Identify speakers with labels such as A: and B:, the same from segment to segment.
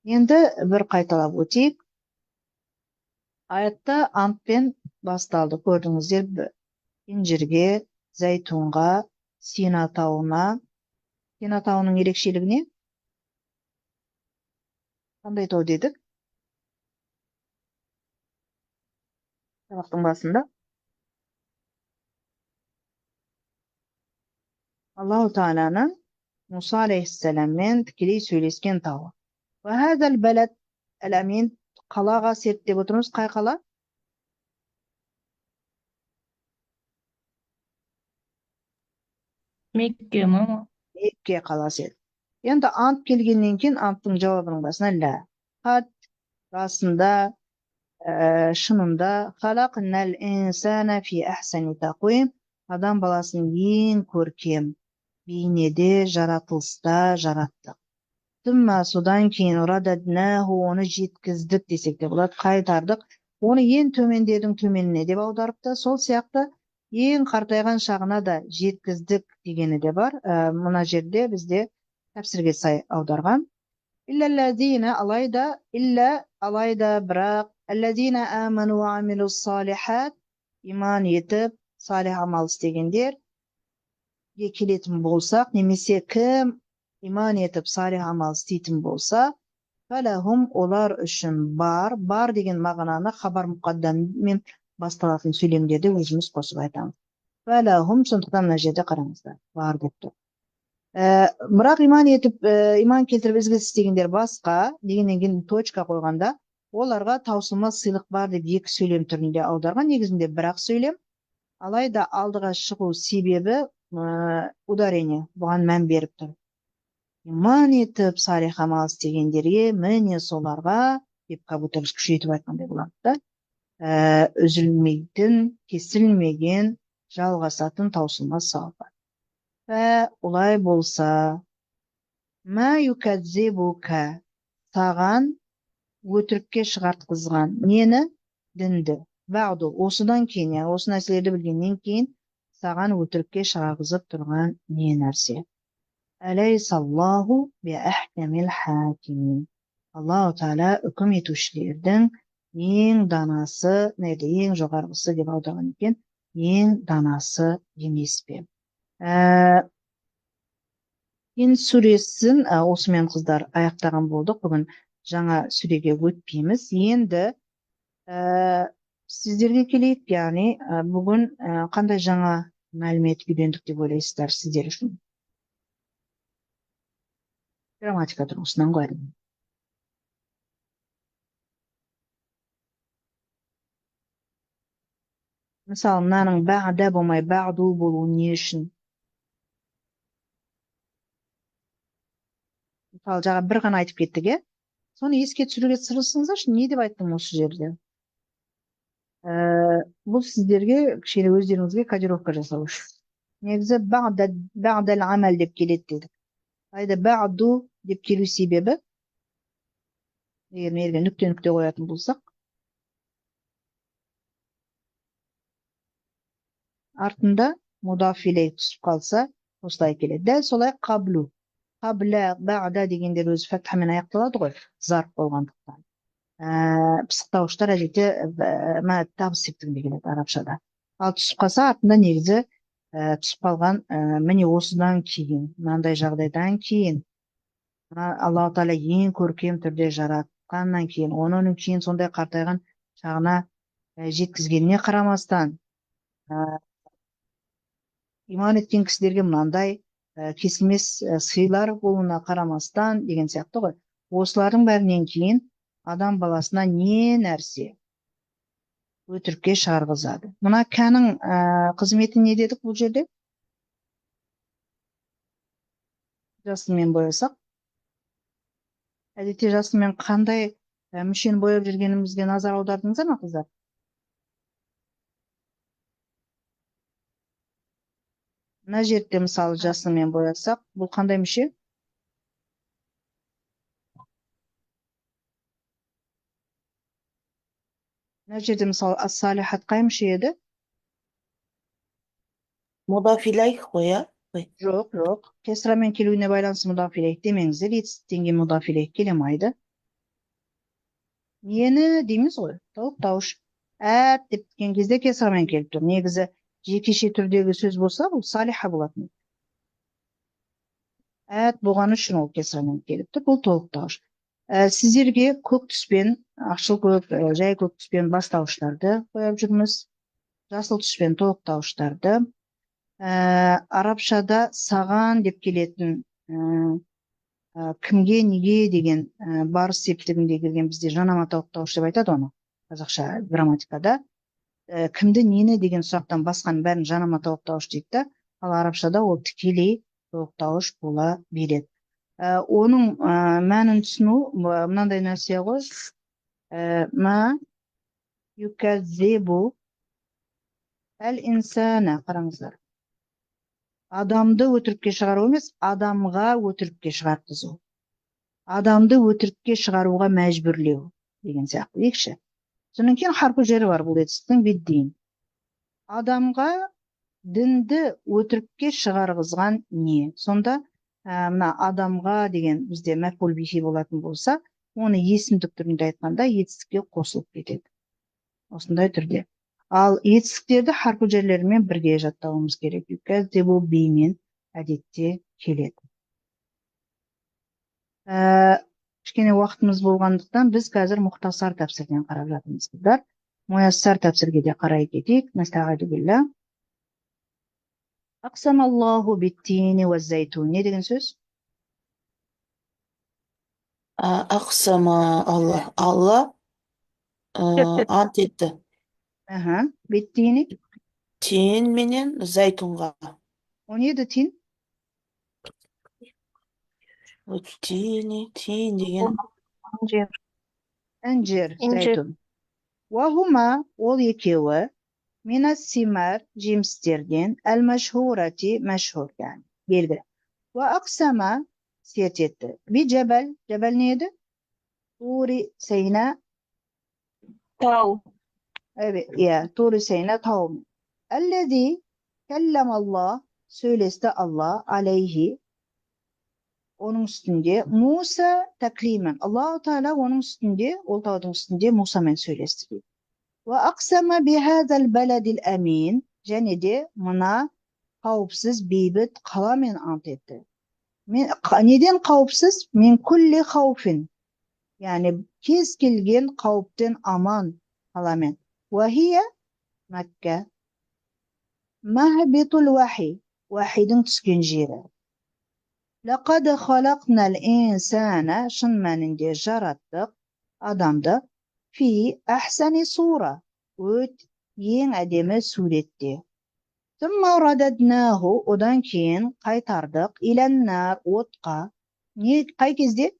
A: Енді бір қайталап өтейік. Аятта антпен басталды. Көрдіңіздер, инжирге, зәйтүнға, Сина тауына. Сина тауының ерекшелігі не? Қандай тау дедік? Сабақтың басында. Аллаху Тағаланың Мұса алейхиссаламмен тікелей сөйлескен тауы. Әл-әмин, қалаға серт деп отырмыз. Қай қала?
B: Мекке ма?
A: Мекке қаласы еді. Енді ант келгеннен кейін анттың жауабының басына лә. Қад, расында, шынында, халақнал инсана фи ахсани тақуим, адам баласын ең көркем бейнеде, жаратылыста жараттық. Түмма, содан кейін, рададнаху, оны жеткіздік десек те болады, қайтардық. Оны ең төмендердің төменіне деп аударыпты. Сол сияқты ең қартайған шағына да жеткіздік дегені де бар. Мына жерде бізде тәпсірге сай аударған. Илләлләзина, алайда, илля, алайда, бірақ, әлләзина аману уа амилус салихат, иман етіп, салих амал істегендер келетін болсақ, немесе кім иман етіп, салих амал істейтін болса, фәләхум, олар үшін бар. Бар деген мағынаны хабар мұқаддаммен басталатын сөйлемдерде өзіміз қосып айтамыз. Фәләхум, сондықтан мына жерде қараңыздар, бар деп тұр. Бірақ иман етіп, иман келтіріп ізгі іс істегендер басқа дегеннен кейін точка қойғанда, оларға таусылмас сыйлық бар деп екі сөйлем түрінде аударған. Негізінде бір-ақ сөйлем. Алайда алдыға шығу себебі ударение, бұған мән беріп тұр. Иман етіп, салих амал істегендерге, міне соларға деп, как будто біз күшейтіп айтқандай болады да. Үзілмейтін, кесілмеген, жалғасатын таусылмас сауап бар. Фә, олай болса, мә юкәззибука, саған өтірікке шығартқызған нені? Дінді. Бәғду, осыдан кейін, яғни осы нәрселерді білгеннен кейін саған өтірікке шығарғызып тұрған не нәрсе? Әләйсаллаху биәхкәмил хакимин. Аллаху Тағала үкім етушілердің ең данасы, неде, ең жоғарғысы деп аударған екен, ең данасы емес пе? Ин сүресін осымен, қыздар, аяқтаған болдық. Бүгін жаңа сүреге өтпейміз. Енді сіздерге келейік, яғни бүгін қандай жаңа мәлімет үйрендік деп ойлайсыздар сіздер үшін? Грамматика тұрғысынан ғой, әрине. Мысалы, мынаның бәғда болмай бәғду болуы не үшін? Мысалы, жаңа бір ғана айтып кеттік, иә? Соны еске түсіруге тырысыңыздаршы, не деп айттым осы жерде? Бұл сіздерге кішкене өздеріңізге кодировка жасау үшін. Негізі бәғдәл амал деп келеді дедік. Алайда бәғду деп келу себебі, егер мына жерге нүкте нүкте қоятын болсақ, артында мудаф илей түсіп қалса, осылай келеді. Дәл солай қаблу. Қабла, бәғда дегендер өзі фәтхамен аяқталады ғой, зарф болғандықтан. Пысықтауыштар әдетте табыс септігінде келеді арабшада. Ал түсіп қалса, артында негізі түсіп қалған, міне осыдан кейін, мынандай жағдайдан кейін, Аллаху Тағала ең көркем түрде жаратқаннан кейін, оның кейін сондай қартайған шағына жеткізгеніне қарамастан, иман еткен кісілерге мынандай кесілмес сыйлар болуына қарамастан деген сияқты ғой. Осылардың бәрінен кейін адам баласына не нәрсе өтірікке шығарғызады? Мына кәнің қызметі не дедік бұл жерде? Жасылмен боясақ. Әдетте жасылмен қандай мүшені бояп жүргенімізге назар аудардыңыздар ма, қыздар? Мына жерде мысалы жасылмен боясақ, бұл қандай мүше? Мына жерде мысалы ас-салихат қай мүше еді?
C: Мудаф илейх қой, иә?
A: Жоқ, жоқ. Кесрамен келуіне байланысты мудаф илейх демеңіздер, етістіктен кейін мудаф илейх келе алмайды. Нені дейміз ғой, толықтауыш. Әт деп кеткен кезде кесрамен келіп тұр. Негізі жекеше түрдегі сөз болса, бұл салиха болатын. Әт болғаны үшін ол кесрамен келіп тұр, бұл толықтауыш. Сіздерге көк түспен, ақшыл көк, жай көк түспен бастауыштарды қойып жүрміз. Жасыл түспен толықтауыштарды. Арабшада саған деп келетін, кімге, неге деген, барыс септігінде келген бізде жанама толықтауыш деп айтады оны қазақша грамматикада. Кімді, нені деген сұрақтан басқаның бәрін жанама толықтауыш дейді да, ал арабшада ол тікелей толықтауыш бола береді. Оның мәнін түсіну мынандай нәрсе ғой. Ма юказзибу әл инсана, қараңыздар. Адамды өтірікке шығару емес, адамға өтірікке шығартқызу. Адамды өтірікке шығаруға мәжбүрлеу деген сияқты дейікші. Содан кейін харпы жері бар бұл етістіктің биддин. Адамға дінді өтірікке шығарғызған не? Сонда мына адамға деген бізде мәфғул бихи болатын болса, оны есімдік түрінде айтқанда етістікке қосылып кетеді. Осындай түрде. Ал етістіктерді харпы жерлерімен бірге жаттауымыз керек. Юказзибу бимен әдетте келеді. Кішкене уақытымыз болғандықтан біз қазір мұхтасар тәпсірден қарап жатырмыз, қыздар. Муяссар тәпсірге де қарай кетейік. Нәстағиду билла. Ақсамаллаху биттини уәз-зайтун. Не деген сөз?
C: Ақсама Алла. Алла ант етті.
A: Аха, биттини.
C: Тин менен зайтунға.
A: О не еді тин?
C: О, тини, тин деген
B: Инжир.
A: Інжір,
B: Инжир.
A: зайтун. Уахума, ол екеуі, минас симар, жемістерден, әл мәшһурати, мәшһур, яғни белгілі. Уа ақсама, серт етті. Би жабал, жабал не еді? Тури Сейна.
B: Тау.
A: Evet, иә, Тури Сейна тауы. Әлләзи кәлләм Аллах, сөйлесті Алла, алейхи, оның үстінде Муса тәклимен. Аллаху Тағала оның үстінде, ол таудың үстінде Мусамен сөйлесті дейді. Уа ақсама бихазал баладил амин, және де мына қауіпсіз бейбіт қаламен ант етті. Мен, неден қауіпсіз? Мен күлли хауфин, яғни кез келген қауіптен аман қаламен. Уа хия Мәкке. Махбитул вахи, вахидің түскен жері. Лақад халақнал инсана, шын мәнінде жараттық адамды, фи әхсани сура, өт ең әдемі суретте. Тумма рададнаху, одан кейін қайтардық, иләннар, отқа. Не, қай кезде?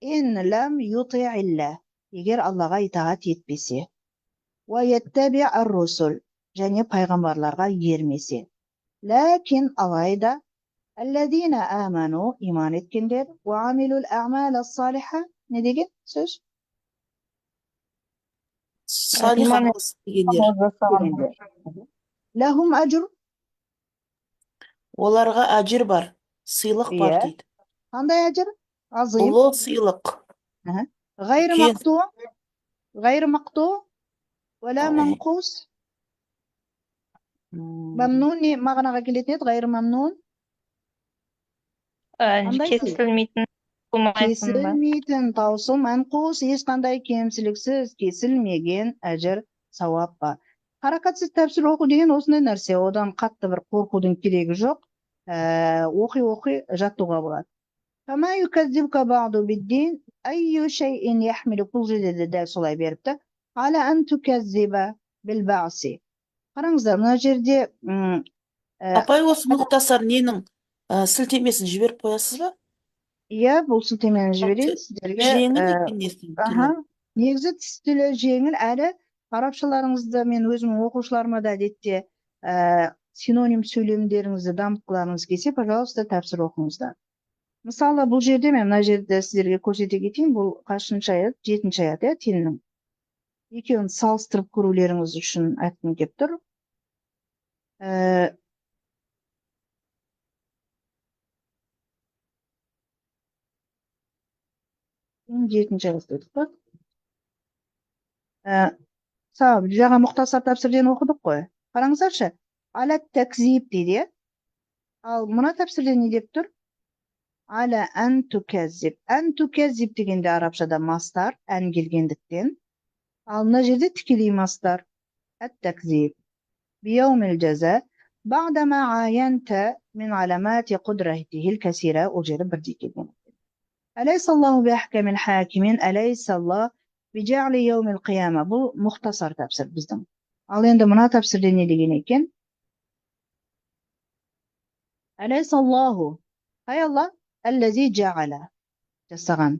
A: Ин лам юти'илла, егер Аллаға итағат етпесе. Уа яттаби ар-русул, және пайғамбарларға ермесе. Ләкин алайда, Әлләзина аману, иман еткендер, уа амилул а'мал ас-салиха, не деген сөз?
C: Салих
B: Иман
C: амал істегендер.
A: Дегендер. Лахум ажр.
C: Оларға әжір бар, сыйлық бар
A: Иә.
C: дейді.
A: Қандай әжір? Азим.
C: Ұлы сыйлық.
A: Ғайр
C: Үлкен.
A: мақту, ғайр мақту, уәлә
C: Ой.
A: манқус. Мамнун не мағынаға келетін еді? Ғайр мамнун. Қандай сый?
B: Кесілмейтін, болмайтын ба?
A: Кесілмейтін, таусыл, мәнқус, ешқандай кемшіліксіз кесілмеген әжір сауап бар. Харакатсыз тәпсір оқу деген осындай нәрсе. Одан қатты бір қорқудың керегі жоқ. Оқи-оқи жаттауға болады. Фама юказзибука ба'ду биддин, айю шайин яхмилу, бұл жерде де дәл солай беріпті. Аля ан туказзиба бил ба'си. Қараңыздар, мына жерде,
C: Апай, осы мұхтасар ненің сілтемесін жіберіп қоясыз ба?
A: Иә, бұл сілтемені жіберейін сіздерге.
C: Жеңіл екен несінің тілі.
A: Аха. Негізі тілі жеңіл, әрі арабшаларыңызды мен өзімнің оқушыларыма да әдетте, синоним сөйлемдеріңізді дамытқыларыңыз келсе, пожалуйста, тәпсір оқыңыздар. Мысалы, бұл жерде мен мына жерде сіздерге көрсете кетейін, бұл қаншыншы аят? 7-ші аят, иә, тиннің. Екеуін салыстырып көрулеріңіз үшін айтқым келіп тұр. 7-ші аят дедік па? Жаңа мұхтасар тәпсірден оқыдық қой. Қараңыздаршы, аля тәкзиб дейді, иә? Ал мына тәпсірде не деп тұр? Аля ән түкәззиб. Ән түкәззиб дегенде арабшада мастар, ән келгендіктен. Ал мына жерде тікелей мастар. Әт-тәкзиб. Бияумил жаза ба'дама аянта мин аламати кудратихил касира. Ол жері бірдей келген. Әләйсаллаху биахкамил хакимин, әләйсаллах биджали яумил қияма. Бұл мұхтасар тәпсір біздің. Ал енді мына тәпсірде не деген екен? Әләйсаллаху. Қай Алла? Әлләзи жағала. Жасаған.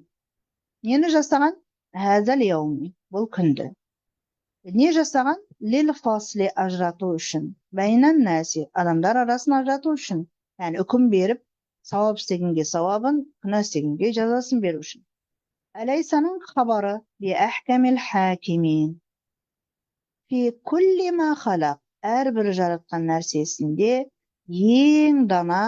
A: Нені жасаған? Хазал яуми. Бұл күнді. Не жасаған? Лил фасли, ажырату үшін. Бәйнән нәси. Адамдар арасын ажырату үшін. Яғни үкім беріп, сауап істегенге сауабын, күнә істегенге жазасын беру үшін. Әләйсаның хабары би әхкәмил хакимин. Фи кулли ма халақ. Әрбір жаратқан нәрсесінде ең дана